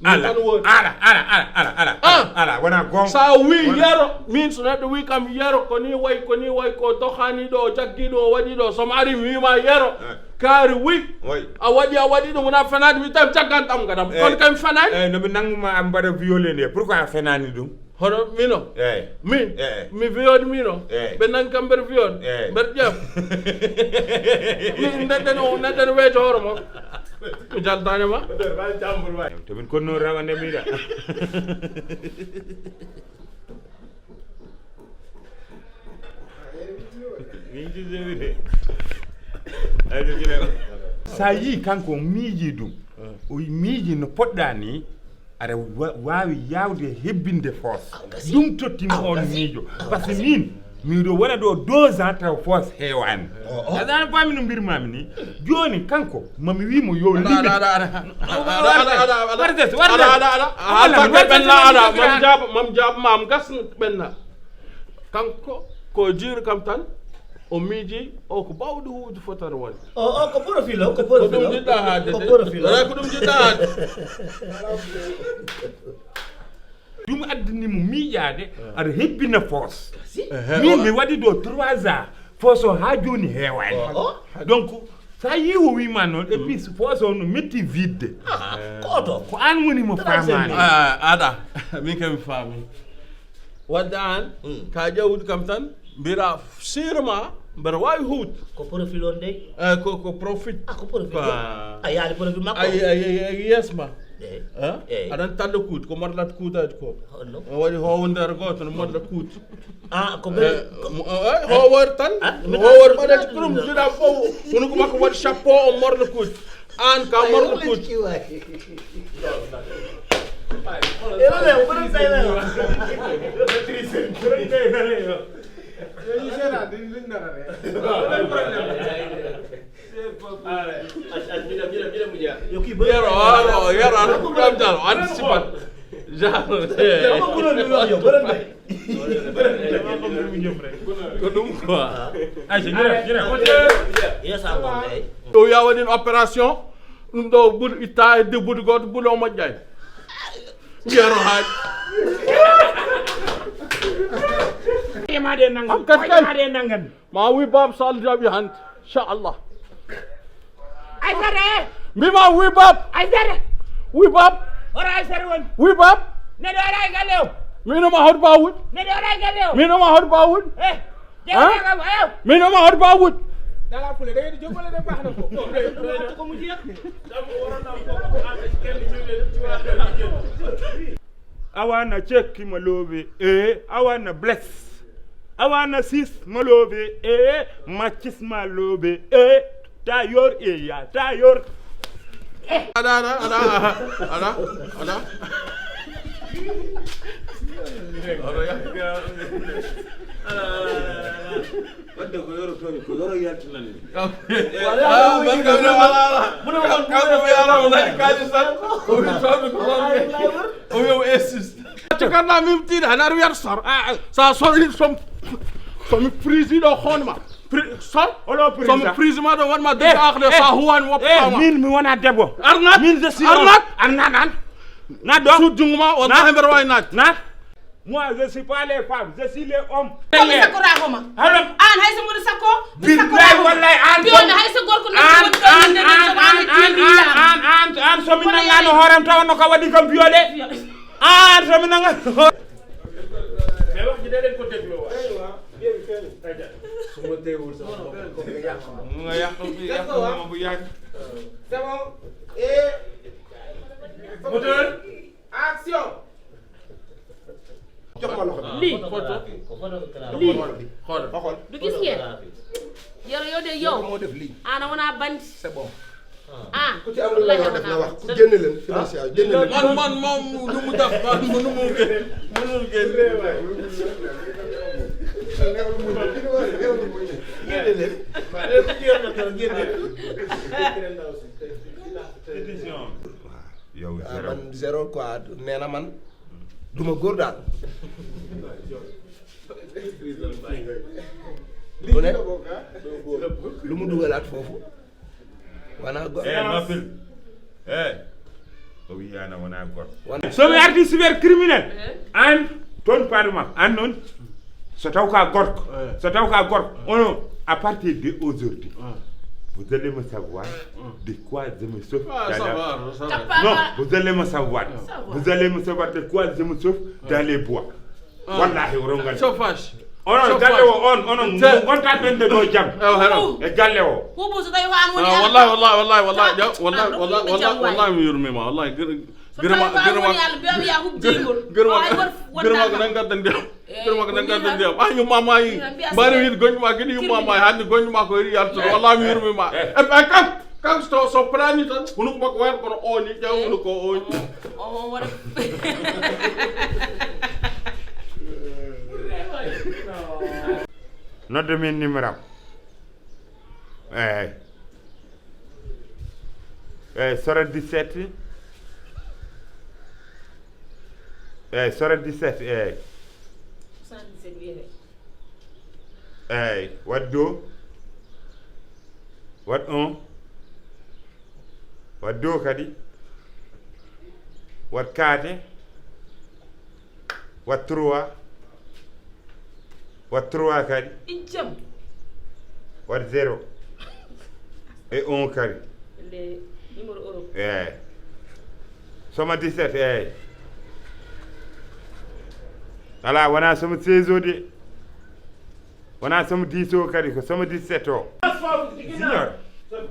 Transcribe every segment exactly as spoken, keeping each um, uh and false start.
Ala, ala, ala, ala, ala, ala, ala, wona gonga. Sa wi yero, min so neɗɗo wi kam yero, ko ni way, ko ni way, ko dohani ɗo, o jaggi ɗo, o waɗi ɗo, so mi ari mi wima yero, kaari wi, a waɗi, a waɗi ɗum, wona fenaade, mi tawi jaggan ɗam gadam. Kono kam fenaani. Eyyi, no mi nanguma am mbaɗa violé nde, pourquoi a fenaani ɗum? Hono mino? Eyyi. Min? Eyyi. Mi viol mino? Eyyi. Ɓe nang kam mbeɗa viol? Eyyi. Mbeɗa ƴeew? Min neɗɗen o, neɗɗen weeto hoore makko. Mi jaltani ma. To min konno rawane miɗa. Min ci sewide. Sa yii kanko miiji ɗum. O miiji no poɗɗa ni. Aɗa wa- waawi yaawde hebbinde foos. Ɗum tottimo on miijo. Parce que min miɗo wona ɗo deux ans taw foos heewaani. Aɗa faami no mbirmami ni? Jooni kanko mami wimo yo limit. Wardes wardes. Aɗa aɗa aɗa. Mam jaab mam jaab mam gas ɓenna. Kanko ko jiiru kam tan. O miiji o ko bawɗo huuji fotata wonde. O o ko profil o ko profil o. Ko ɗum jiɗɗa haade de. Ko profil o. Wala ko ɗum jiɗɗa haade. Ɗum addani mo miijaade aɗa hebbina foos. Min mi waɗi ɗo trois ans foos o haa jooni heewaani. Donc sa yii o wiima noon et puis foos o no metti vidde. Ko oto ko aan woni mo faamaani. Aɗa min kam mi faami. Wadde aan ka ƴawude kam tan mbira sirma mbeɗa waawi huude. Ko profil on dey. Eyyi ko ko profit. Ah ko profil. A yaali profil makko. Ayi ayi ayi yes ma. Aɗan talla kuude ko modlat kuudaji ko. Waɗi howo nder gooto no modla kuude. Ah ko ɓe. Howor tan howor ɓaɗati ɗum jiɗa fof. Kono ko makko waɗi chapeau o morla kuude. An ka morɗo kuuɗi. Yero waro yero ano kuɗam tan o anticipat. Genre. Ko ɗum quoi. Ayca ñu def ñu def. Ɗo wiya waɗin opération. Ɗum ɗo buɗo itta e debbude gooto buɗo o moƴƴani. Yero haaji. Yemade nangan. Yemade nangan. Ma wi bab so Allah jaɓi hannde inchallah. Aysata e. Mbima wi bab. Aysata. Wi bab. Hoto aysata woni. Wi bab. Neɗo ara e galle o. Mino ma hoto bawuɗ. Neɗo ara e galle o. Mino ma hoto bawuɗ. Eh. Mino ma hoto bawuɗ. Dala pule da yedi jogole da baxna ko. Ko mujiya. Awana cekki ma loowe e awana bless. Awana sis ma loowe e macis ma loowe e tayor e ya tayor. Ada ada ada ada ada. Wadde ko yoro toon ko yoro yaltinani. Cakkarɗa mim tiiɗa hana aɗa wiyata sor sa sori som somi prisi ɗo hoonma sor somi prisi ma ɗo waɗma dega akde sa huwani woppama min mi wona debbo arnat min je suis arnat arnat an nat ɗo sujjungu ma wallahi mbeɗa wawi nat nat. Moi, je suis pas les femmes, je suis les hommes. Komi sakkoraa ko ma. Halo. Aan hay so mboɗo sakko. Billahi wallahi aan. Piyon hay so gorko no an an an an an an an so min nangano hoorem tawanno ka waɗi kam violé. Aan so min nangano. Mais wax ji da leen ko dégloo waay. Aywa, bien fait. Ayca. Su ma teewul sama bopp ko nga yàq ma. Mu nga yàq bi yàq ma bu yàgg. C'est bon. Et moteur. Action. Jox ma loxo bi. Lii. Lii. Xool. Du gis ngeen? Yoro yow de yow. Moo def lii. Ana wona bandi. C'est bon. Ah. Ku ci am lu la war a def na wax. Ku génne leen financier génne leen. Man man moom lu mu def man mënu mu génn mënul génn. Génne leen. Ku ci yor na dara génne leen. Yow zéro. Man zéro quoi nee na man. Duma góor daal. Mu ne lu mu dugalaat foofu. Wana góor. Eh, noppi. Eh. O wiyaano wonaa gorko. Won- So mi arti cybercriminel, eh? An toon paɗuma, an noon, so taw ka gorko, eh, so taw ka gorko, eh, ono, à partir de aujourd'hui, eh, vous allez me savoir, eh, de quoi je me sauve, ah, dans ça la va, ça va. Non, vous allez me savoir. Ça va. Vous allez me savoir de quoi je me sauve, eh, dans les bois. Ah. Wallahi, oɗon nganndi. Chauffage. Onon galle o, on, onon ngonta ɓen de ɗo jam. Ewa, hero. E galle o. Hubu so tawi ko an woni, ah, wallahi, wallahi, wallahi, wallahi, wallahi, wallahi, mi yurmima, wallahi. Girma, girma, girma ko nan gadda ndiyam. Girma ko nan gadda ndiyam. Ah, yumma maayi. Mbari wiide goñuma kadi yumma maayi. Hannde goñuma ko iri yaltude. Wallahi, mi yurmima. E, e, kam. Kam so, so plani tan, hunuko makko wayata kono ooni, ƴeew hunuko ooni. O, o waɗa. Nodde min numéro am. Eyi. Eyi, soixante-dix-sept. Eyi, soixante-dix-sept, eyi. Soixante-dix-sept wiyete. Eyi, waɗ deux. Waɗ un. Waɗ deux kadi. Waɗ quatre. Waɗ trois. Waɗ trois kadi. Ijjam. Waɗ zéro. E un kadi. Le numéro Europe. Eyi. Soixante-dix-sept, eyi. Alaa, wonaa soixante-seize o de. Wonaa soixante-dix o kadi, ko soixante-dix-sept o. Junior,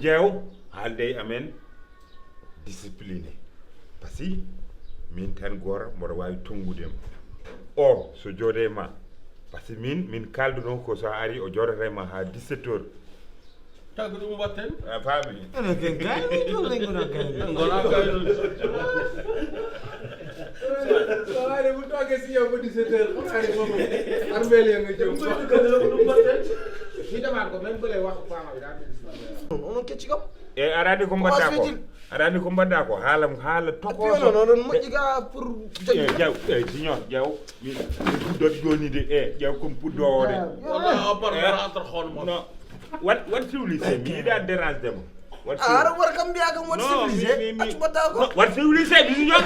ƴeew, haalde e amen discipliné. Parce que min tan goora mboɗo waawi tonngude ma. O, so jooɗe ma. Parce que min, min kaalduno ko so a ari o jooɗata e ma haa dix-sept heures. Tagga ɗum mbatten. A faami? Ene ke gayni ɗum ne gona gayni. Gona gayni. So ari mu toogee si yow ba dix-sept heures, mu ari foofu. Armeel ya nga jëm. Ɗum mbatten. Ni demaat ko même bële wax faama bi daa mel ni. Onon kecci kam. E aɗa anndi ko mbaɗɗa ko? Aɗa anndi ko mbaɗɗa ko? Haala, haala tokooso. Noon, noon moƴƴi ga pour jaggi. Jaw, e junior, jaw. Min puɗɗo jooni de, e ƴeew ko puɗɗo o de. Wala o par rentre hono mo. Non. Wat, wat civilisé, mi yiɗa dérange mo. Wat civilisé. Ara war kam mbiya kam wat civilisé. Accu batta ko. Wat civilisé, mi junior.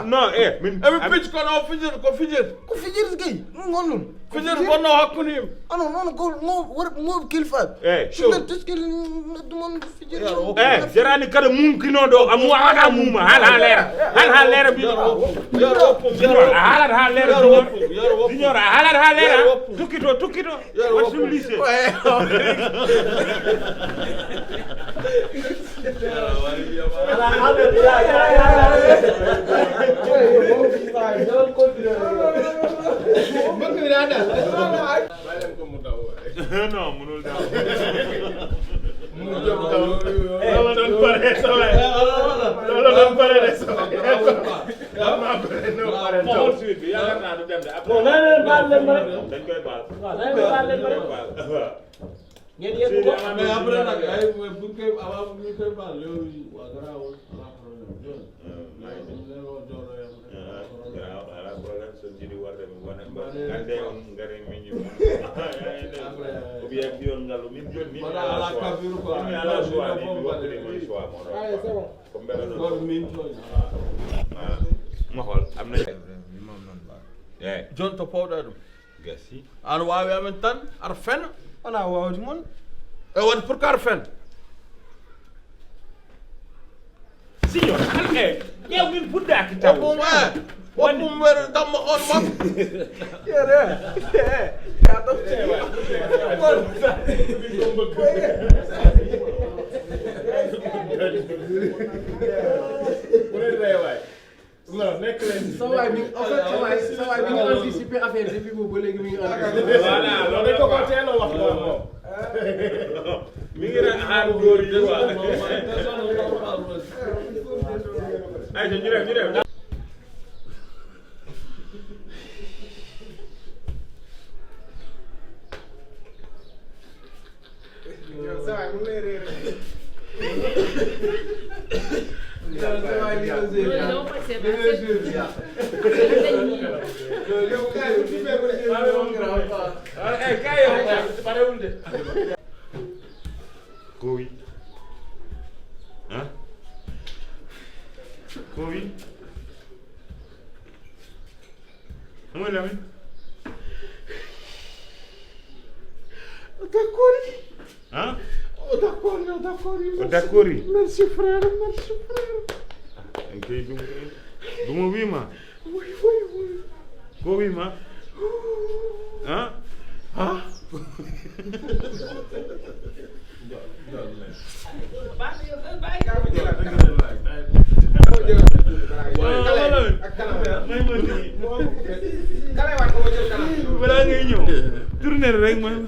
Non, e min. Eɓe picc kono o fijir, ko fijir. Ko fijir kay. Ɗum ngon ɗum. Fijir bonno hakkunde yimɓe. Ano noon ko mo wor mo kilfa. Eh, so men tuskel ɗum on fijir. Eh, jarani kada mum kino ɗo amu ana muma hal halera. Hal halera bi. Yaro woppu, yaro woppu. Halat halera. Yaro woppu, yaro woppu. Junior halat halera. Yaro woppu. Tukito, tukito. Yaro woppu. Wat civilisé. Non, mënul daw. Mënul daw. Loolu doon pare sa waay. Loolu doon pare de sa waay. Yaa ma pare, non, pare. Xool suite bi, yaakaar naa du dem de. Après, bon, naa leen baal leen ma rek. Dañ koy baal. Waaw, naa leen baal leen ma rek. Baal. Waaw. Ngeen yegg ko. Mais après nag, ay, mais buñ koy, avant buñ koy baal, yow, waa, garaawul, ala problème. Yow, maa ngi leen wax jox la yow. Ah, garaaw, ala problème, so jiiɗi warde mi wona. Ngande on, ngare min ñu. Après, ou bien mbiyon ngal, min joni, min mi ala choix. Min mi ala choix, min mi waɗde min choix mo ɗo. Ay, c'est bon. Ko mbela ɗo. Ko min toon. Ah, ah. Ma xool, am na. Imam non ba. Eh. Jon to powɗa ɗum. Gasi. An waawi amen tan, ar fen. Wona waawde mon. E waɗi pour que ar fen. Signor, eh, ƴeew min puɗɗaaki taw. Woppum, eh, woppum mere damma on ma. Yere, eh, ya ɗofti. Sa waay mi, en fait, sa waay, sa waay mi ngi anticiper affaire bi, depuis boobu ba léegi mi ngi anticiper. Voilà, loolu dañ ko ko teel a wax moom, moom. Mi ngi naan xaar góor yi quoi. Ay, ñu dem, ñu dem. Yow, sa waay, mu ngi lay réeré. Yow, sa waay, li nga joué. Li nga joué. Yow, yow, gars yi, bu ñu fekkoon joué bi, moom grave quoi. Ah, eh, gars yi, parewul de. Ko wi? Hein? Ko wi? Omo Lamin? O d'accord. Hein? O d'accord, o d'accord. O d'accord. Merci, frère, merci, frère. En kay ɗum, ɗum o wiima. Oui, oui, oui. Ko wiima? Hein? Ah. Balaa ngay ñëw, tourner rek, man.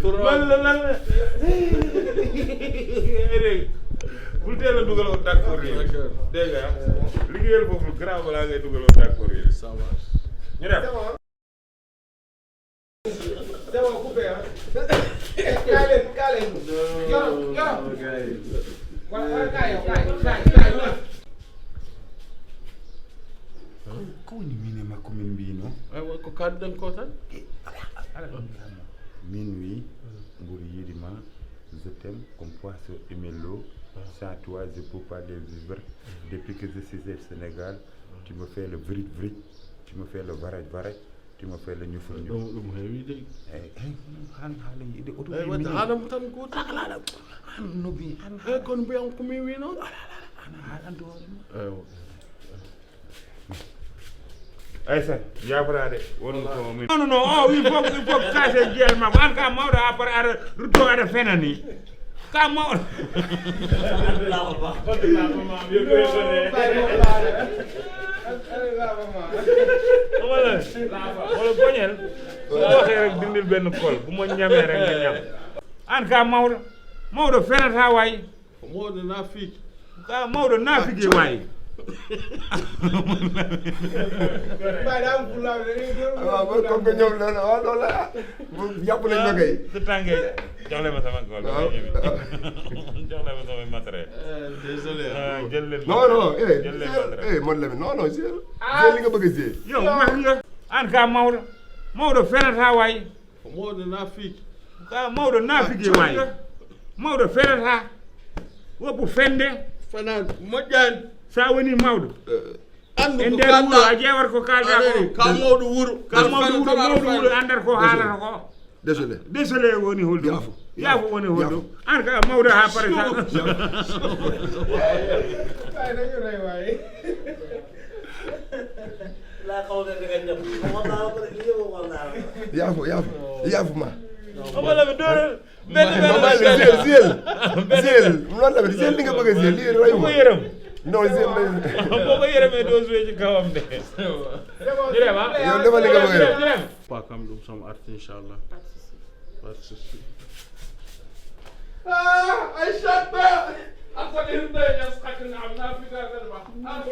Lan la, lan la. Bul teel a dugal o d'accord. Dégg nga? Liggéeyal foofu lu garaaw balaa ngay dugal o d'accord. Ça marche. Ñu def. C'est bon, coupé, hein? Kaay leen, kaay leen. Yoro, yoro. Wala, wala, kaay yow, kaay, kaay, kaay, wala. Ko woni min e makko min mbino? Ay, wa-, ko kaalɗen ko tan? E, ala, ala ɗum mbiyatmi. Min wi, mboɗo yiɗi ma, je t'aime comme poisson aime l'eau. Sans toi, je peux pas de vivre. Depuis que je suis au Sénégal, tu me fais le vrit vrit, tu me fais le varaj varaj. Timo felle ñufur ñuf. Ɗum, ɗum heewi de. Eyi, eyi, han haala yiɗde oto. Eyi, wadde haala mo tan gooto. Ala, ala, ala. Han no mbi-, han. Eyi, kono mbiyan ko mi wi noon. Ala, ala, ala. Han haalante hoore mum. Eyi. Aïssa, yaaforaade won ko min. Non, non, non, oh, il faut, il faut casser gueule makko. An ka mawɗo a par ara rutto aɗa fenani. Ka mawɗo. Wala, wala boñel. Ko waxee rek dindil benn kol. Bu ma ñamee rek nga ñam. An ka mawɗo. Mawɗo fenata waay. Ko mawɗo naafiki. Ka mawɗo naafiki waay. Mbaɗa am fulaaɓe. Ah, ba comme que ñoom la, la, la, la. Bu jàpp nañ ma kay. Su tàngee, jox leen ma sama góor. Waaw. Jox leen ma sama matériel. Eh, désolé. Ah, jël leen non, non, eh, jël leen matériel. Eh, man la, non, non, c'est, ah, c'est li nga bëgg a jouer. Yow, wax nga. An ka mawɗo. Mawɗo fenata waay. Ko mawɗo naafiki. Ka mawɗo naafiki waay. Mawɗo fenata. Woppu fende. Fenani. Moƴƴani. Sa woni mawɗo. Eh. Anndu e ko nder wuro, kalɗa. A ƴeewat ko kalɗa ko. Ka mawɗo wuro. Ka mawɗo wuro, mawɗo wuro, andat ko haalata ko. Désolé. Désolé woni holɗum? Yaafo. Yaafo woni holɗum? Yaafo. An ka mawɗo ha pare sa. Yaafo. Ay, dañu rey waay. La xaw na daga ñam. Wala ko rek yow wala. Yaafo, yaafo. Yaafo ma. Wala mi dóor. Benn, benn, benn. Ziyel, ziyel. Ziyel. Noonu la, ziyel li nga bëgg a ziyel, lii rek. Bu ko yërëm. Non, ziyel la. Boo ko yërëmee doo joué ci kawam de. Ñu dem, ah. Yow defal li nga bëgg a def. Ñu dem. Pas kam ɗum sama arti, inchallah. Pas de souci. Ah, Aïssata. Akoɗe himɓe ñas xakkil am na fika kan ma. Ah.